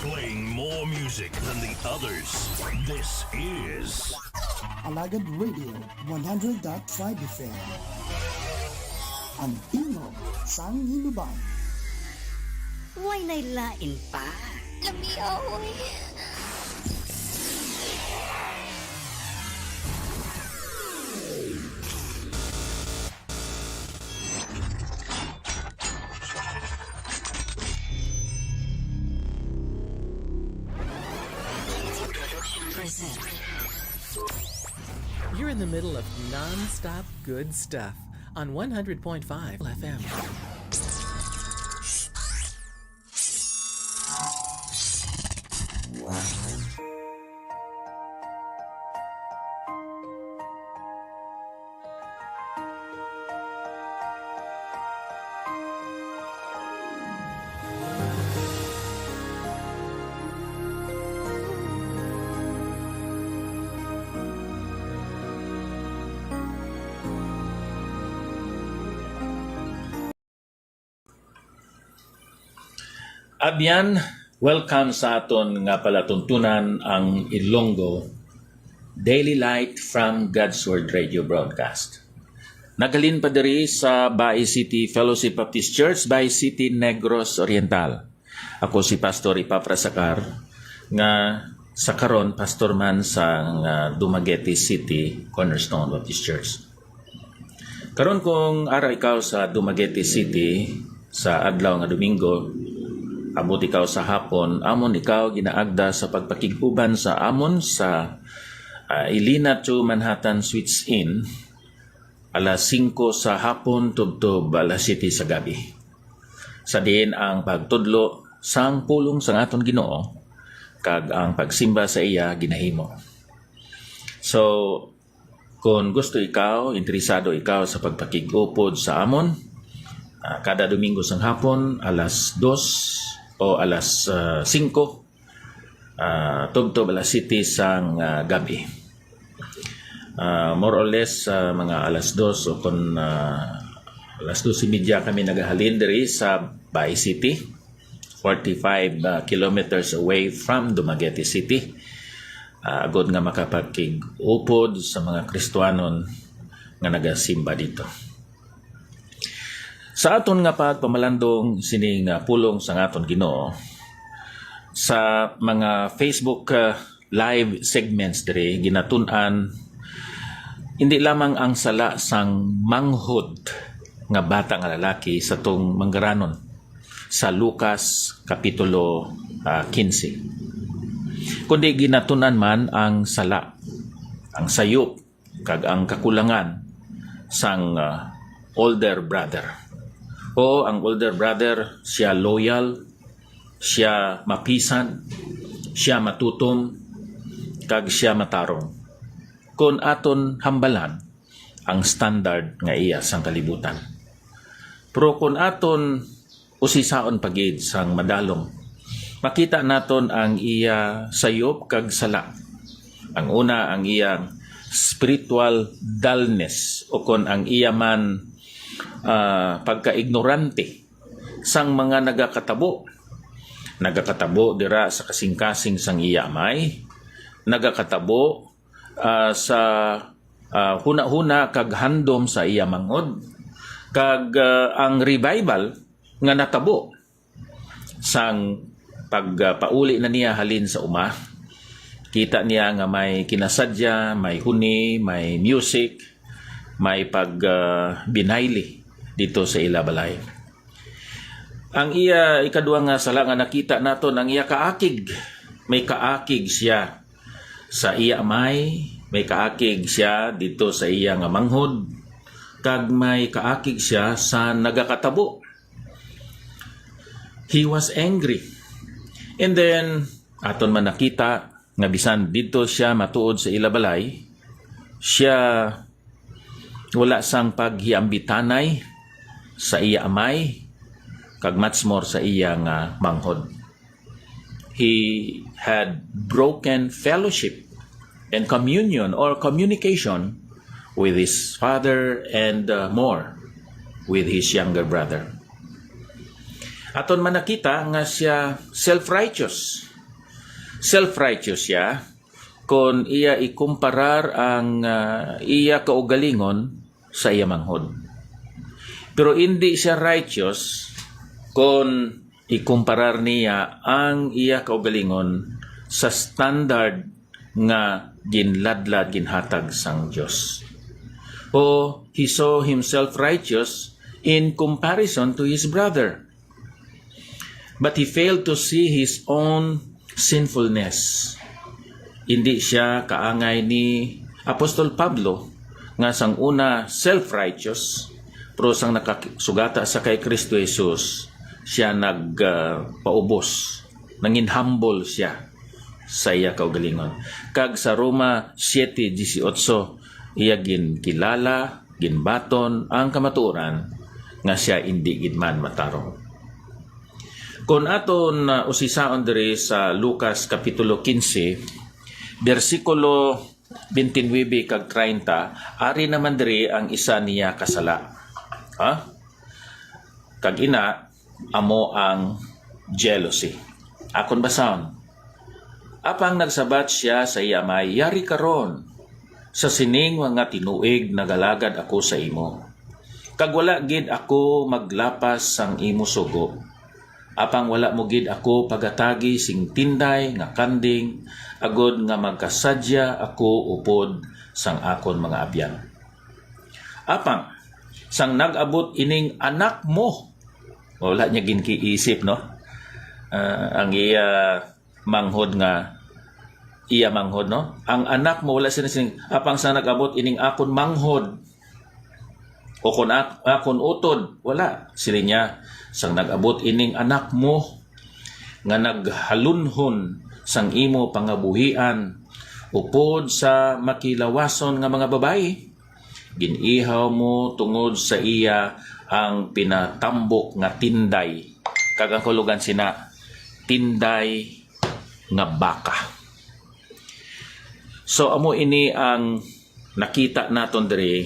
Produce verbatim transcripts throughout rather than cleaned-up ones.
Playing more music than the others. This is Alagad Radio one hundred dot five F M. Ang tingog sang Hinubay. Way nay lain pa. Lamia, oy. You're in the middle of non-stop good stuff on one hundred point five F M. Abyan, welcome sa aton nga palatuntunan, ang Ilonggo Daily Light from God's Word Radio Broadcast. Naghalin pa diri sa Bai City Fellowship Baptist Church, Bai City, Negros Oriental. Ako si Pastor Epafras Acar, nga sa karon pastor man sang, ah, Dumaguete City Cornerstone Baptist Church. Karon, kung ara ikaw sa Dumaguete City sa adlaw nga Domingo, abot ikaw sa hapon, amon ikaw ginaagda sa pagpakig-uban sa amon sa, ah, Ilina Two Manhattan Suites Inn, alas singko sa hapon tubtob alas siyete sa gabi, sa diin ang pagtudlo sang pulong sang aton Ginoo kag ang pagsimba sa iya ginahimo. So, kon gusto ikaw, interesado ikaw sa pagpakig-upod sa amon, ah, kada Domingo sang hapon, alas dos o alas, ah, singko, ah, tubtob alas siyete sang, ah, gabi. Ah, more or less, ah, mga alas dos o kon, ah, alas dos y media kami nagahalin diri sa Bai City, forty-five, ah, kilometers away from Dumaguete City, ah, agod nga makapakig-upod sa mga Kristiyanon nga nagasimba dito. Sa aton nga pagpamalandong sining, ah, pulong sang aton Ginoo, sa mga Facebook, ah, live segments diri, ginatun-an hindi lamang ang sala sang manghod nga bata nga lalaki sa tong manggaranon sa Lucas Kapitulo, ah, quince, kundi ginatun-an man ang sala, ang sayop, kag ang kakulangan sang, ah, older brother. O ang older brother, siya loyal, siya mapisan, siya matutom, kag siya matarong. Kon aton hambalan ang standard nga iya sang kalibutan. Pero kon aton usisaon pa gid sang madalom, makita naton ang iya sayop kag sala. Ang una, ang iyang spiritual dullness, o kon ang iya man, ah, pagkaignorante sang mga nagakatabo. Nagakatabo dira sa kasingkasing sang iya amay, nagakatabo, ah, sa, ah, hunahuna kag handom sa iya manghod, kag, ah, ang revival nga natabo sang pagpauli na niya halin sa uma, kita niya nga may kinasadya, may huni, may music, may pag, ah, binayli dito sa ila balay. Ang iya ikadua nga sala nga nakita naton, ang iya kaakig. May kaakig siya sa iya amay, may kaakig siya dito sa iya nga manghod, kag may kaakig siya sa nagakatabo. He was angry. And then, aton man nakita nga bisan didto siya matuod sa ila balay, siya wala sang paghiambitanay sa iya amay, kag much more sa iya nga manghod. He had broken fellowship and communion or communication with his father and, uh, more with his younger brother. Aton man nakita nga siya self-righteous. Self-righteous siya kon iya ikumparar ang, ah, iya kaugalingon sa iya manghod. Pero indi siya righteous kon ikumparar niya ang iya kaugalingon sa standard nga ginladlad, ginhatag sang Dios. O, he saw himself righteous in comparison to his brother. But he failed to see his own sinfulness. Hindi siya kaangay ni Apostol Pablo, nga sang una self-righteous, pero sang nakasugata sa kay Kristo Jesus, siya nag, ah, paubos, nangin humble siya sa iya kaugalingon. Kag sa Roma siete dieciocho, iya ginkilala, ginbaton ang kamatuoran nga siya indi gid man matarong. Kon aton, ah, usisaon diri sa Lucas Kapitulo quince, bersikulo twenty-nine kag thirty, ari naman diri ang isa niya ka sala. Ha? Kag ina, amo ang jealousy. Akon basahon. Apang nagsabat sia sa iya amay, "Yari karon, sa sining mga tinuig nagalagad ako sa imo, kag wala gid ako maglapas sang imo sugo. Apang wala mo gid ako pagatagi sing tinday nga kanding, agod nga magkasadya ako upod sang akon mga abyan. Apang sang nag-abot ining anak mo," wala niya ginkiisip, no? Ah, ang iya manghod nga, iya manghod, no? Ang anak mo, wala sila sining, "Apang sang nag-abot ining akon manghod, o kon ak-, akon utod," wala. Siling niya, "Sang nag-abot ining anak mo nga naghalunhon sang imo pangabuhian upod sa makilawason nga mga babayi, gin-ihaw mo tungod sa iya ang pinatambok nga tinday." Kag ang kahulogan sina, tinday nga baka. So, amo ini ang nakita naton diri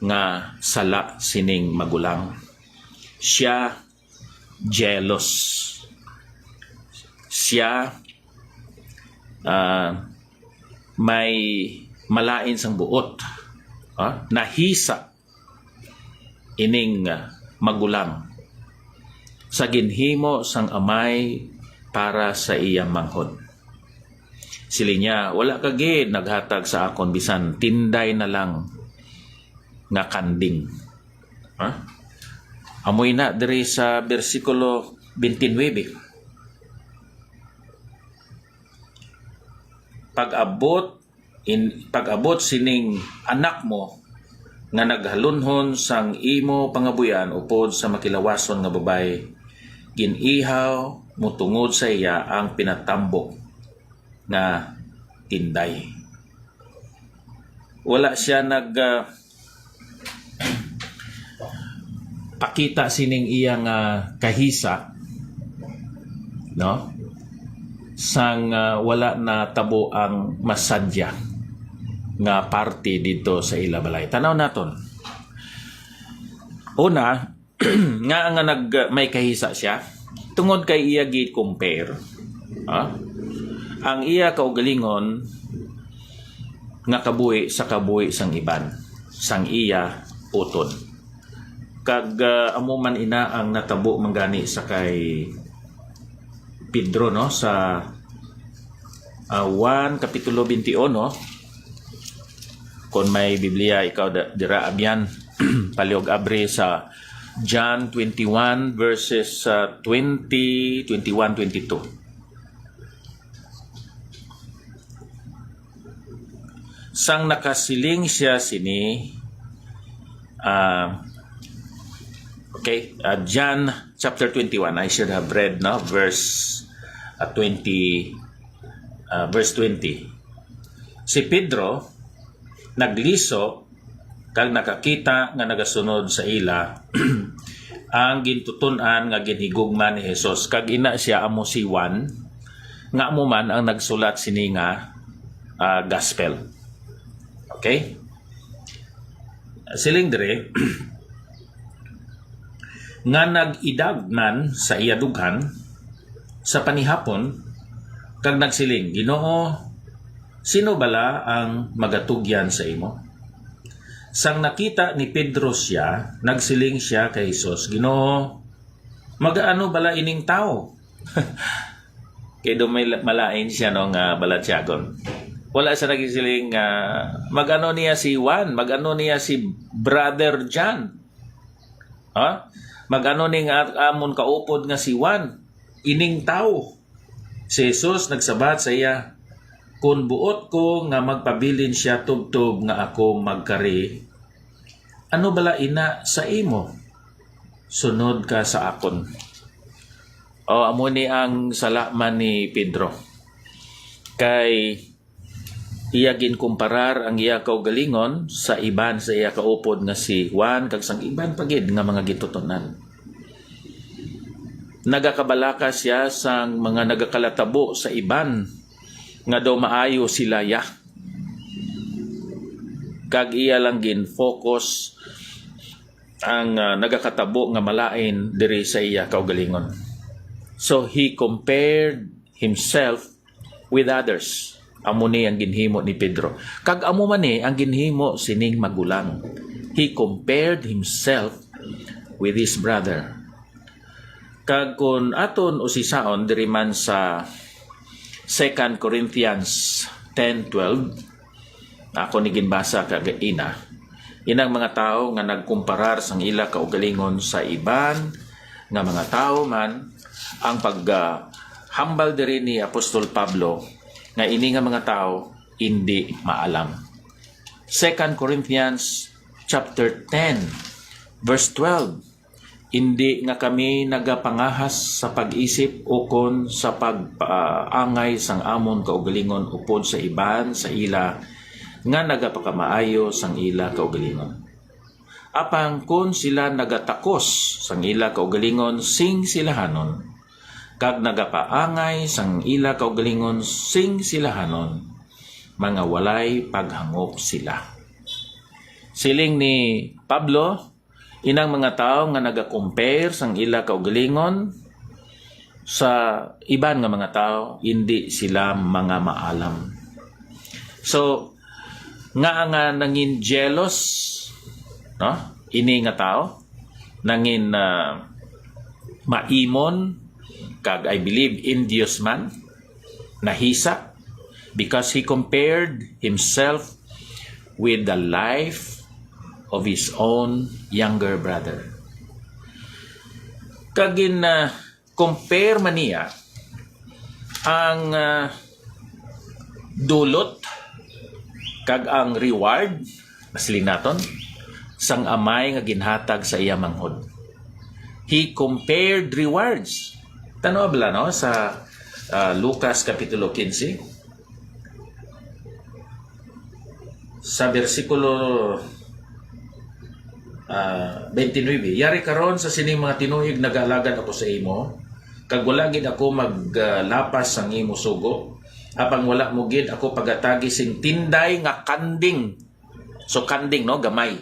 nga sala sining magulang. Siya jealous. Siya, ah, may malain sang buot. Ah, nahisa ining, ah, magulang sa ginhimo sang amay para sa iya manghod. Siling niya, "Wala ka gid naghatag sa akon bisan tinday na lang nga kanding." Ha? Amoy na diri sa bersikulo twenty-nine. Pag-abot in, pag-abot sining anak mo nga naghalunhon sang imo pangabuyan upod sa makilawason nga babayi, gin-ihaw mo tungod sa iya ang pinatambok nga tinday. Wala siya nag, ah, pakita sining iya nga kahisa, no? Sang, ah, wala natabo ang masadya nga parte didto sa ila balay. Tanaw naton. Una, nga, nga nag, may kahisa siya tungod kay iya gi-compare, ah, ang iya kaugalingon nga kabuhi sa kabuhi sang iban, sang iya utod. Kag, ah, amo man ina ang natabo man gani sa kay Pedro, no, sa, ah, Juan Kapitulo twenty-one. Kon may Biblia ikaw da-, dira, abyan, palihog abri sa John twenty-one, verses, ah, twenty, twenty-one, twenty-two. Sang nakasiling siya sini, ah, okay, ah, John chapter twenty-one, I should have read, no, verse, ah, twenty, ah, verse twenty. Si Pedro nagliso kag nakakita nga nagasunod sa ila ang gintuton-an nga ginhigugma ni Jesus, kag ina sia amo si Juan, nga amo man ang nagsulat sini nga, ah, gospel. Okay? Siling diri, nga nag-idag man sa iya dughan sa panihapon, kag nagsiling, "Ginoo, sino bala ang magatugyan sa imo?" Sang nakita ni Pedro sia, nagsiling sia kay Jesus, "Ginoo, mag-ano bala ining tawo?" Kay daw may la-, malain siya, no, nga balatyagon. Wala siya nagsiling nga mag-ano niya si Juan, mag-ano niya si Brother John. Ha? Mag-ano ni nga amon kaupod nga si Juan, ining tawo? Si Jesus nagsabat sa iya, "Kon buot ko nga magpabilin sia tubtob nga ako magkari, ano bala ina sa imo? Sunod ka sa akon." O, amo ni ang sala man ni Pedro. Kay iya ginkumparar ang iya kaugalingon sa iban sa iya kaupod nga si Juan kag sang iban pa gid nga mga gintuton-an. Nagakabalaka sia sang mga nagakalatabo sa iban nga daw maayo sila, ya. Kag iya lang gin-focus ang, ah, nagakatabo nga malain diri sa iya kaugalingon. So, he compared himself with others. Amo ni ang ginhimo ni Pedro. Kag amo man ni ang ginhimo sining magulang. He compared himself with his brother. Kag kun aton usisaon diri man sa Second Corinthians ten twelve, ako ni ginbasa kag ina, inang mga tawo nga nagkumparar sang ila kaugalingon sa iban nga mga tawo man, ang pag, ah, hambal diri ni Apostol Pablo nga ini nga mga tawo indi maalam. Second Corinthians chapter ten, verse twelve, "Indi nga kami nagapangahas sa pag-isip ukon sa pagpaangay sang amon kaugalingon upod sa iban sa ila nga nagapakamaayo sang ila kaugalingon. Apang kon sila nagatakos sang ila kaugalingon sing silahanon, kag nagapaangay sang ila kaugalingon sing silahanon, mga walay paghangop sila." Siling ni Pablo, inang mga tawo nga naga-compare sang ila kaugalingon sa iban nga mga tawo, indi sila mga maalam. So, nga nga nangin jealous, no? Ini nga tawo nangin, ah, maimon, kag I believe envious man, nahisa, because he compared himself with the life of his own younger brother. Kag gin, ah, compare man niya ang, ah, dulot kag ang reward, masiling naton, sang amay nga ginhatag sa iya manghod. He compared rewards. Tan-awa bala, no, sa, ah, Lucas Kapitulo quince, sa bersikulo, ah, twenty-nine, "Yari karon sa sining mga tinuig nagaalagad ako sa imo, kag wala gid ako maglapas sang imo sugo, apang wala mo gid ako pagatagi sing tinday nga kanding." So, kanding, no, gamay.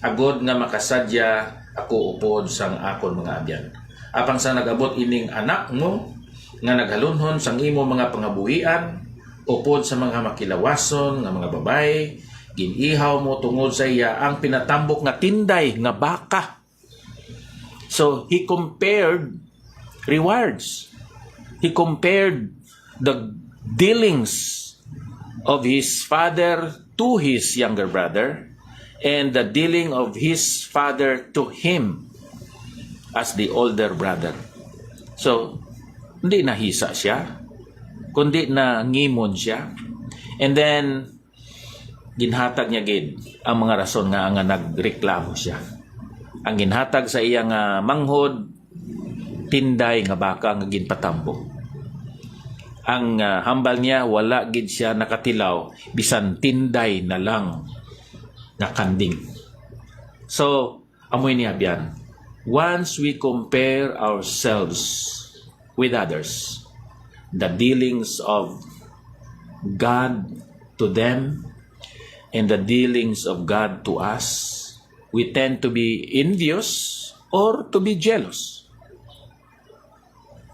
"Agod nga makasadya ako upod sang akon mga abyan. Apang sang nag-abot ining anak mo, nga naghalunhon sang imo mga pangabuhian, upod sa mga makilawason nga mga babayi, gin-ihaw mo tungod sa iya ang pinatambok nga tinday nga baka." So, he compared rewards. He compared the dealings of his father to his younger brother and the dealing of his father to him as the older brother. So, hindi nahisa siya, kundi nangimon siya. And then, ginhatag niya gid ang mga rason nga, nga nagreklamo siya. Ang ginhatag sa iya nga manghod, tinday nga baka nga ginpatambok. Ang, ah, hambal niya, wala gid siya nakatilaw, bisan tinday na lang nga kanding. So, amoy ni abyan, once we compare ourselves with others, the dealings of God to them and the dealings of God to us, we tend to be envious, or to be jealous.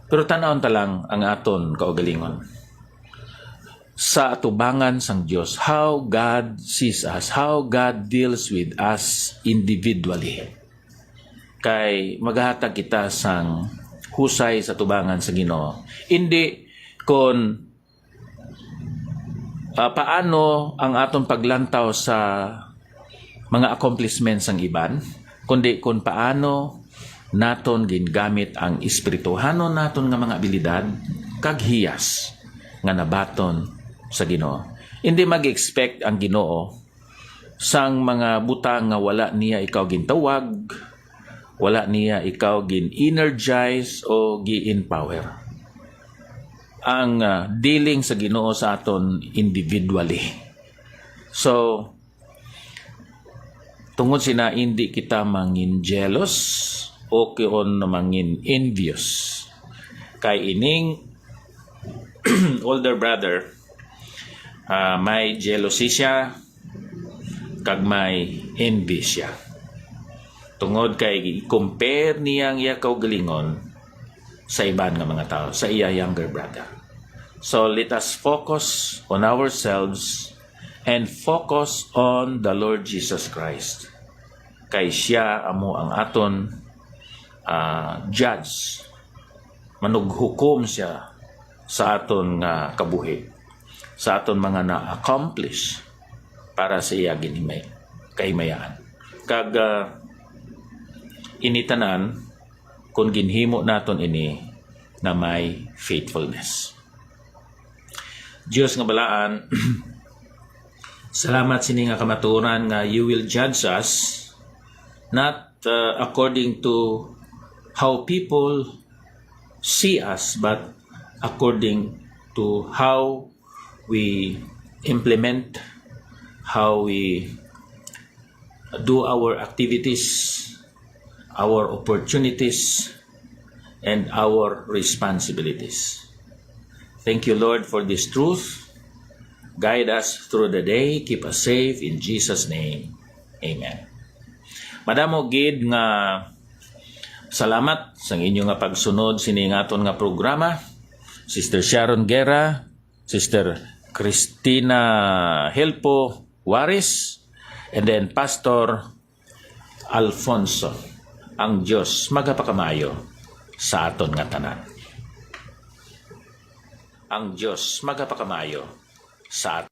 Pero tan-awon ta lang ang aton kaugalingon. Sa atubangan sang Dios, how God sees us, how God deals with us individually. Kay maghatag kita sang husay sa atubangan sa Ginoo. Hindi kon, ah, paano ang aton paglantaw sa mga accomplishments sang iban, kundi kon paano naton gingamit ang espirituhanon naton nga mga abilidad kag hiyas nga nabaton sa Ginoo. Hindi mag-expect ang Ginoo sang mga butang nga wala niya ikaw gintawag, wala niya ikaw gin-energize o gi-empower. Ang, ah, dealing sa Ginoo sa aton individually. So, tungod sina, hindi kita mangin jealous o kon mangin envious. Kay ining older brother, ah, may jealousy siya, kag may envy siya. Tungod kay i-compare niya ang iya kaugalingon sa iban nga mga tawo, sa iya younger brother. So, let us focus on ourselves and focus on the Lord Jesus Christ. Kay siya amo ang aton, ah, judge. Manughukom siya sa aton nga kabuhi, sa aton mga na-accomplish para sa iya ginhimay-, kahimayaan. Kag, ah, ini tanan, kung ginhimo naton ini na may faithfulness. Dios nga balaan, salamat sini nga kamatuoran nga you will judge us not, uh, according to how people see us, but according to how we implement, how we do our activities, our opportunities, and our responsibilities. Thank you, Lord, for this truth. Guide us through the day. Keep us safe in Jesus' name. Amen. Madamo gid nga salamat sa inyo nga pagsunod sini nga aton nga programa. Sister Sharon Guerra, Sister Christina Helpo Waris, and then Pastor Alfonso. Ang Dios magapakamayo sa aton nga tanan. Ang Dios magapakamayo sa